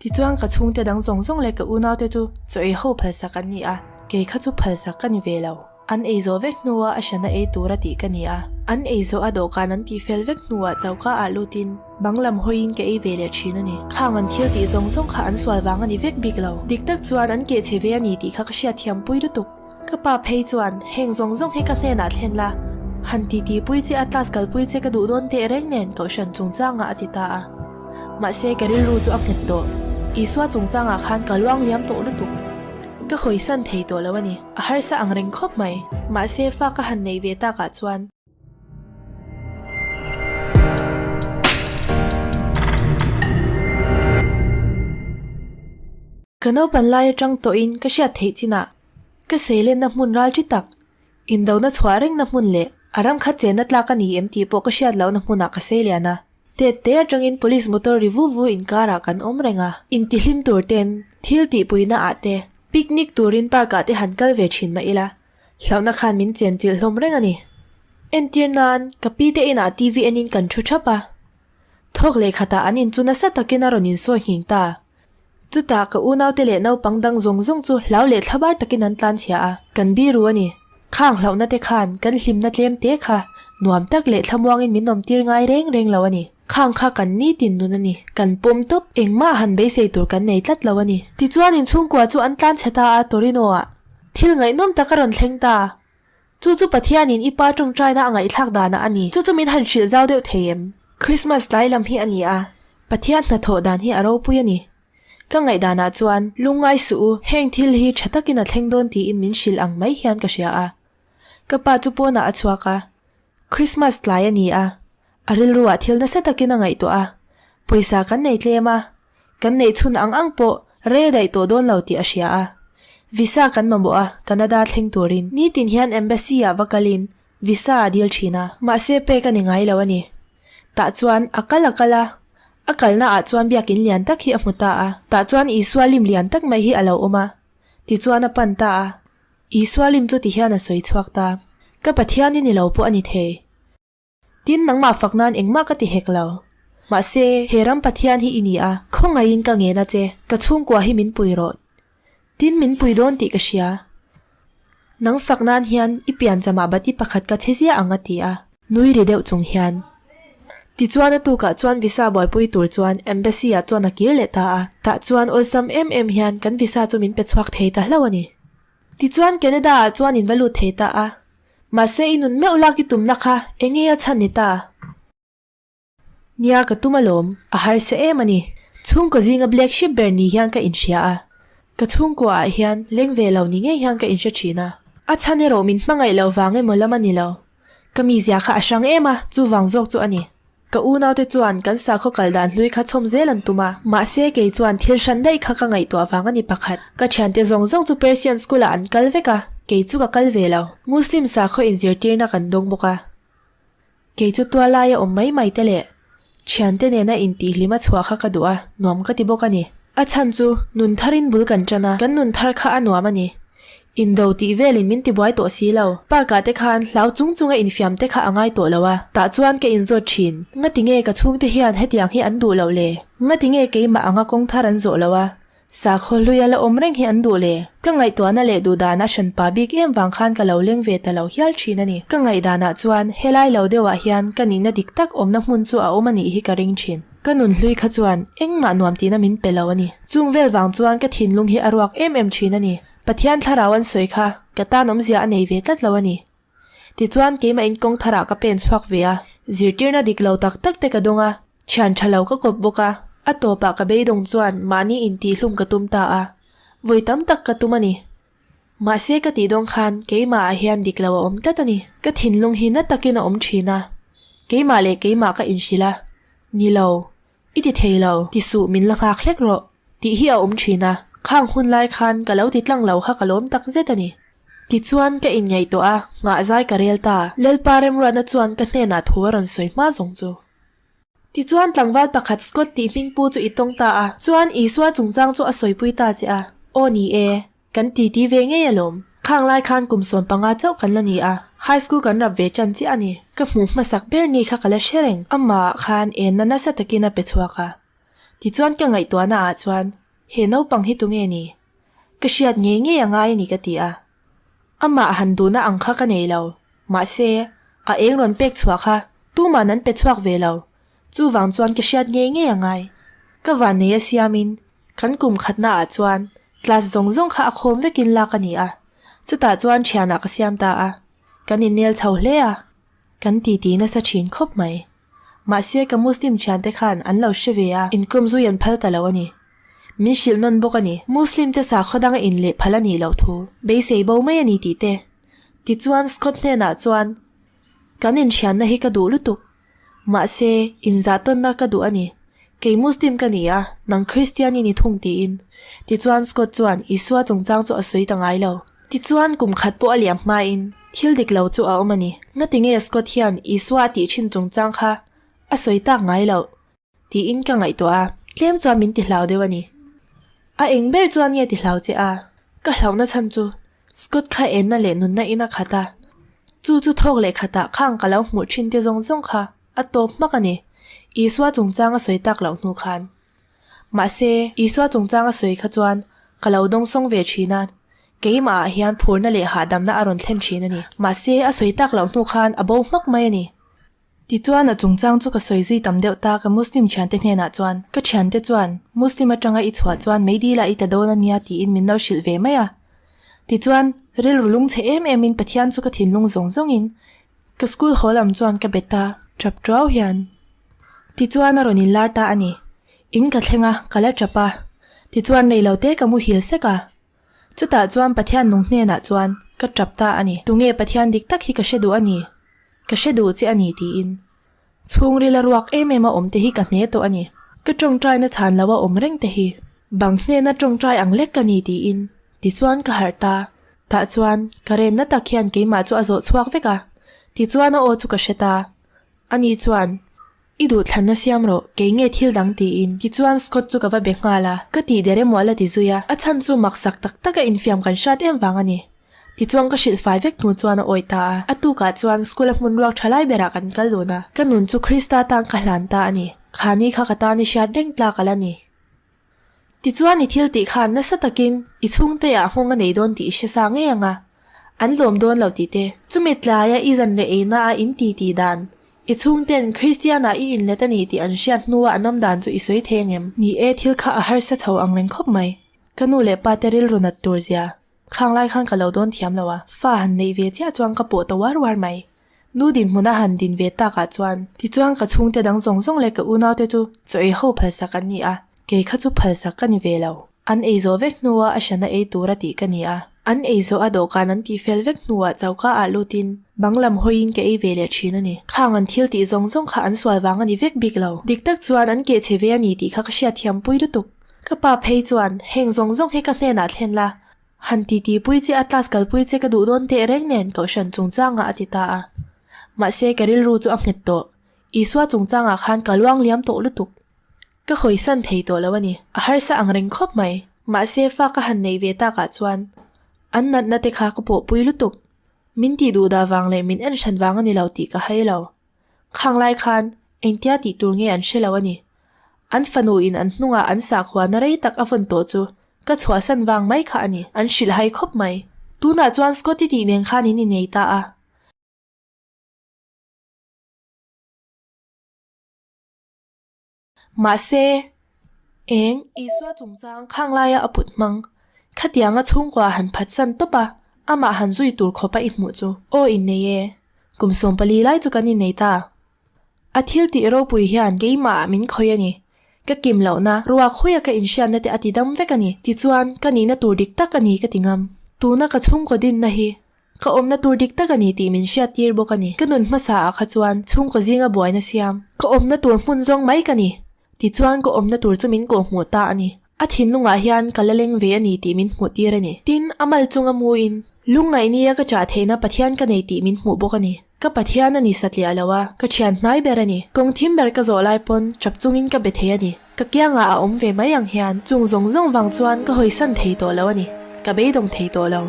Tichuan ka chhungte dang zawng zawng leh ka unaute chu chaw ei ho phalsak an ni a, kei kha chu phalsak ka ni ve lo. An ei zawh vek hnuah a hrana ei tura tih ka ni a. An ei zawh a dawhkan an tih fel vek hnuah choka ah lutin bang lam hawiin ka ei ve leh thin a ni. Khang an thil tih zawng zawng kha an sual vang a ni vek bik lo. Dik tak chuan an keh chhe ve a ni tih kha ka hriatthiam pui lutuk. Ka pa phei chuan heng zawng zawng hi ka hnenah thlen la, han titi pui che a class kalpui che ka duh dawn teh reng nen Kohhran chungchangah a ti ta a. Mahse ka rilru chu a nghet tawh. Isua chungchangah khan ka luang liam tawh lutuk. Ka hawisan thei tawh lo a ni. A harsa ang reng khawp mai. Mahse fa ka han neih ve takah chuan. Ka naupan lai atang tawhin ka hriat theih chinah ka seilenna hmun ral chi tak, indona chhuah rengna hmun leh a ram khat chenna tlak a ni em tih pawh ka hriat lohna hmunah ka seilian a. Tet te atangin police motor ri vu vu inkarah kan awm reng a. Intihlim tur ten, thil tihpuina ah te, picnic turin park ah te han kal ve thin mah ila, hlauhna khan min chen chilh hlawm reng a ni. Entir nan, ka pi te inah TV enin kan thu thap a. Thawk leh khatah an in chu nasa takin a rawn insawi nghing ta. Chutah ka unaute leh naupang dang zawng zawng chu hlau leh thlabar takin an tlanchhia a, kan biru a ni. Khang hlauhna te khan kan hlimna tlem te kha nuam tak leh thlamuangin min awmtir ngai reng reng lo a ni. Khang kha kan nitin nun a ni. Kan pawm tawp, engmah han beisei tur kan nei tlat lo a ni. Tichuan inchhungkua chu an tlanchhe ta a, Torino-ah thil ngaihnawm tak a rawn thleng ta. Chu chu Pathianin i pa tawngtaina a ngaihthlak danah a ni. Chu chu min han hrilh zau deuh thei em? Christmas tlai lam hi a ni a, Pathian hnathawh dan hi a ropui a ni. Ka ngaihdanah chuan, lungngai suh u, heng thil hi tha takin a thleng dawn tiin min hrilh ang mai hian ka hria a. Ka pa chu pawnah a chhuak a, Christmas tlai a ni a, a rilruah thil nasa takin a ngaihtuah a, pawisa kan nei tlem a, Kan neih chhun ang ang pawh rei a daih tawh dawn lo tih a hria a. Visa kan mamawh a, Canada thleng turin. Nitin hian Embassy ah va kalin visa a dil thin a. Mahse pek a ni ngai lo a ni. Tah chuan a kal a kal a, a kalna ah chuan biakin lian tak hi a hmu ta a. Tah chuan Isua lim lian tak mai hi a lo awm a, tichuan a pan ta a. Isua lim chu tihian a sawi chhuak ta. Ka Pathian i ni lo pawh a ni thei. Tin, nangmah fak nan engmah ka ti hek lo. Mahse, he ram Pathian hi i ni a, khawngaihin ka ngen a che, ka chhungkua hi min pui rawh. Tin, min pui dawn tih ka hria. Nang fak nan hian i piancham ah bati pakhat ka chhe ziah ang a ti a, nui ri deuh chung hian. Tichuan a tukah chuan visa buaipui tur chuan Embassy ah chuan a kir leh ta a, tah chuan awlsam em em hian kan visa chu min pe chhuak thei ta hlauh a ni. Tichuan Canada ah chuan in va lut thei ta a, Mahse i nun meuh lak i tumna kha eng nge a chhan ni ta? Nia ka tum alawm, a harsa em a ni. Chhungkaw zinga black sheep ber ni hian ka inhria a, ka chhungkua ah hian leng ve lo ni ngei hian ka inhre thin a. A chhan erawh min hmangaih loh vang emaw lam a ni lo. Ka mizia kha a hrang em a, chuvang zawk chu a ni. Ka unaute chuan kan sakhaw kal dan hlui kha chhawm zel an tum a, mahse kei chuan thil hran daih kha ka ngaihtuah vang a ni pakhat. Ka thiante zawng zawng chu Persian school ah an kal vek a, kei chu ka kal ve lo. Muslim sakhaw inzirtirna kan dawng bawk a. Kei chu tualaia awm mai mai te leh thiante nena intihhlima chhuah kha ka duh a, nuam ka ti bawk a ni. A chhan chu nun tharin bul kan tan a, kan nun thar kha a nuam a ni. Indo tih velin min tibuai tawh si lo. Park ah te khan hlau chung chunga infiam te kha a ngai tawh lo a, tah chuan ka inzawt thin. Ngati nge ka chhungte hian hetiang hi an duh loh le? Ngati nge keimah anga kawng thar an zawh lo a, sakhaw hluia la awm reng hi an duh le? Ka ngaihtuahna leh duhdan a hranpa bik em vang khan ka lo leng ve ta lo hial thin a ni. Ka ngaihdanah chuan helai lo deuhah hian ka nihna dik tak awmna hmun chu a awm a nih hi ka ring thin. Ka nun hlui kha chuan engmah nuam tihna min pe lo a ni. Chung vel vang chuan ka thinlung hi a ruak em em thin a ni. Pathian thlarau an sawi kha ka tan awmzia a nei ve tlat lo a ni. Tichuan keimah in kawng tharah ka pen chhuak ve a, zirtirna dik lo tak tak te ka dawng a, thian tha lo ka kawp bawk a, a tawpah ka beidawng chuan mahni intihhlum ka tum ta a, vawi tam tak ka tum a ni. Mahse ka tih dawng khan keimah ah hian dik lo a awm tlat a ni. Ka thinlung hi na takin a awm thin a, keimah leh keimah ka inhrilh a, ni lo, i ti thei lo, ti suh min la nghak hlek rawh, tih hi a awm thin a, khang hun lai khan ka lo ti tlang lo kha ka lawm tak zet a ni. Tichuan ka inngaihtuah a, nghah zai ka rel ta. Lalpa remruatna chuan ka hnenah thu a rawn sawi hma zawng chu. Tichuan tlangval pakhat Scott tih hming pu chu i tawng ta a, chuan Isua chungchang chu a sawipui ta che a, Aw ni e, kan titi ve ngei alawm. Khang lai khan kum 15 chauh kan la ni a, high school kan rap ve ṭan chiah a ni. Ka hmuh hmasak ber ni kha ka la hre reng. Amah khan enna nasa takin a pe chhuak a. Tichuan ka ngaihtuahna ah chuan he naupang hi tunge ni? Ka hriat ngei ngei a ngai a ni ka ti a. Amah han duhna ang kha ka nei lo. Mahse, a eng rawn pek chhuah kha tuman an pe chhuak ve lo. Chuvang chuan ka hriat ngei ngei a ngai. Ka vannei a siamin kan kum khatna ah chuan class zawng zawng kha a khawm vekin lak a ni a. Chutah chuan thianah ka siam ta a. Kan innel chho hle a. Kan titi nasa thin khawp mai. Mahse ka Muslim thiante khan an lo hre ve a, inkawm zui an phal ta lo a ni. Min hrilh nawn bawk a ni. Muslim te sakhaw danga in leh phal a nih loh thu beisei bo mai a ni tih te. Tichuan Scott hnenah chuan, Kan inthianna hi ka duh lutuk. Mahse inzahtawnna ka duh a ni. Kei Muslim ka ni a, nang Kristian i ni thung tiin. Tichuan Scott chuan Isua chungchang chu a sawi ta ngai lo. Tichuan kum khat pawh a liam hmain thil dik lo chu a awm a ni. Ngatinge Scott hian Isua a tih thin chungchang kha a sawi tak ngai loh? Tiin ka ngaihtuah a, tlem chuan min ti hlau deuh a ni. A eng ber chuan nge ti hlau che a? Ka hlauhna chhan chu Scott kha enna leh nunna in a khat a, chu chu thawk leh khatah khang ka lo hmuh thin te zawng zawng kha a tawp hmak a ni, Isua chungchang a sawi tak loh hnu khan. Mahse, Isua chungchang a sawi kha chuan ka lo dawngsawng ve thin a, keimahah hian phurna leh hahdamna a rawn thlen thin a ni. Mahse, a sawi tak loh hnu khan a bo hmak mai a ni. Tichuan a chungchang chu ka sawi zui tam deuh ta ka Muslim thiante hnenah chuan, Ka thiante chuan, Muslim atanga i chhuah chuan meidila i tla dawn a nia tiin min lo hrilh ve mai a. Tichuan, rilru lungchhe em emin Pathian chu ka thinlung zawng zawngin ka school haw lam chuan ka bet a, tap tuau hian. Tichuan a rawn inlar ta a ni. In ka thleng a, ka la tap a. Tichuan reilote ka muhil sek a. Chutah chuan Pathian nung hnenah chuan ka tap ta a ni. Tunge Pathian dik tak hi ka hre duh a ni? Ka hre duh che a ni tiin. Chhungril a ruak em em a awm te hi ka hne tawh a ni. Ka tawngtaina chhan lo a awm reng te hi. Bang hnena tawngtai ang lek ka ni tiin. Tichuan ka harh ta. Tah chuan ka renna tak hian keimah chu a zawh chhuak vek a. Tichuan a aw chu ka hre ta. Ani chuan, I duhthlanna siam rawh, kei nge thil dang tiin. Tichuan Scott chu ka va be nghal a, ka tih der emaw a la ti zui a, a chhan chu maksak tak taka infiam kan hrat em vang a ni. Tichuan ka hrilh fai vek hnu chuan a awih ta a, a tukah chuan school a hmun ruak tha lai berah kan kal dun a, ka nun chu Krista tan ka hlan ta a ni. Kha ni kha ka tan i hriat reng tlak a la ni. Tichuan i thil tih khan nasa takin i chhungte ah nghawng a nei dawn tih i hre sa ngei ang a, an lawm dawn lo tih te. Chumi tlaia i zanreh eina a in ti tih dan, i chhungten Kristian ah i inlet a ni tih an hriat hnua an awm dan chu i sawi thei ang em? Ni e, thil kha a harsa chho ang reng khawp mai. Ka nu leh pa te rilru nat tur zia, khang lai khan ka lo dawn thiam lo a, fa han neih ve chiah chuan ka pawh ta uar uar mai. Nu dinhmun a han din ve takah chuan tichuan ka chhungte dang zawng zawng leh ka unaute chu chaw ei ho phalsak an ni a, kei kha chu phalsak ka ni ve lo. An ei zawh vek hnua a hrana ei tura tih ka ni a. An ei zawh a dawhkan an tih fel vek hnuah choka ah lutin bang lam hawiin ka ei ve leh thin a ni. Khang an thil tih zawng zawng kha an sual vang a ni vek bik lo. Dik tak chuan an keh chhe ve a ni tih kha ka hriatthiam pui lutuk. Ka pa phei chuan heng zawng zawng hi ka hnenah thlen la, Han titi pui che a class kalpui che ka duh dawn teh reng nen Kohhran chungchangah a ti ta a. Mahse ka rilru chu a nghet tawh. Isua chungchangah khan ka luang liam tawh lutuk. Ka hawisan thei tawh lo a ni. A harsa ang reng khawp mai. Mahse fa ka han neih ve takah chuan an natna te kha ka pawhpui lutuk. Min tih duh dah vang leh min en hran vang a ni lo tih ka hai lo. Khang lai khan engtia tih tur nge an hre lo a ni. An fanu in an hnungah an sakhuana rei tak a vawn tawh chu ka chhuahsan vang mai kha a ni. An hrilh hai khawp mai. Tunah chuan Scotty tih nen khan in inei ta a. Mahse, eng Isua chungchang khang laia a put hmang, khatianga chhungkua han phatsan tawp a, amah han zui tur khawpa i hmuh chu, aw innei e, kum 14 lai chu kan innei ta. A thil tih ropui hian keimahah min khawih a ni. Ka kim lohna, ruak huia ka inhriatna te a ti dam vek a ni. Tichuan, ka nihna tur dik tak a ni ka ti ngam. Tuna ka chhungkaw dinna hi Ka awmna tur dik tak a ni tih min hriat tir bawk a ni. Ka nun hmasa ah kha chuan chhungkaw zinga buaina siam. Ka awmna tur hmun zawng mai ka ni. Tichuan ka awmna tur chu min kawhhmuh ta a ni. A thinlungah hian ka la leng ve a ni tih min hmuh tir a ni. Tin, a mal chunga muin, lungngaihnia ka chah theihna Pathian ka nei tih min hmuh bawk a ni. Ka Pathian a ni satliah lo a, ka thian hnai ber a ni. Kawng thim ber ka zawh lai pawn chap chungin ka be thei a ni. Ka kiangah a awm ve mai ang hian chung zawng zawng vang chuan ka hawisan thei tawh lo a ni. Ka beidawng thei tawh lo.